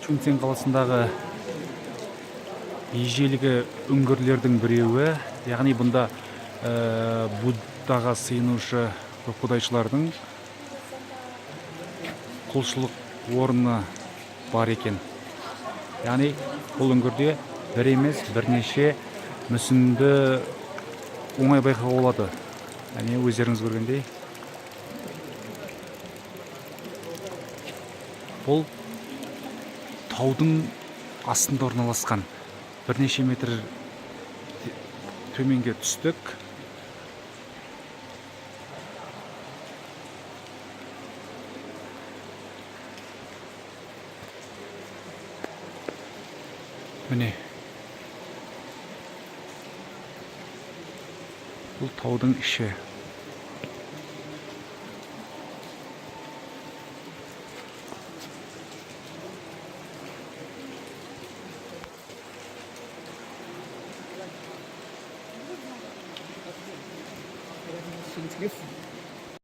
Чунцин қаласындағы ежелгі үңгірлердің біреуі, яғни бұнда Буддаға сыйынушы құдайшылардың құлшылық орны бар екен. Яғни бұл үңгірде бір емес, бірнеше мүсінді оңай байқауға болады. Яғни өздеріңіз көргендей, бұл таудың астында орналасқан. Бірнеше метр төменге түстік. Міне, бұл таудың іші. 形成的。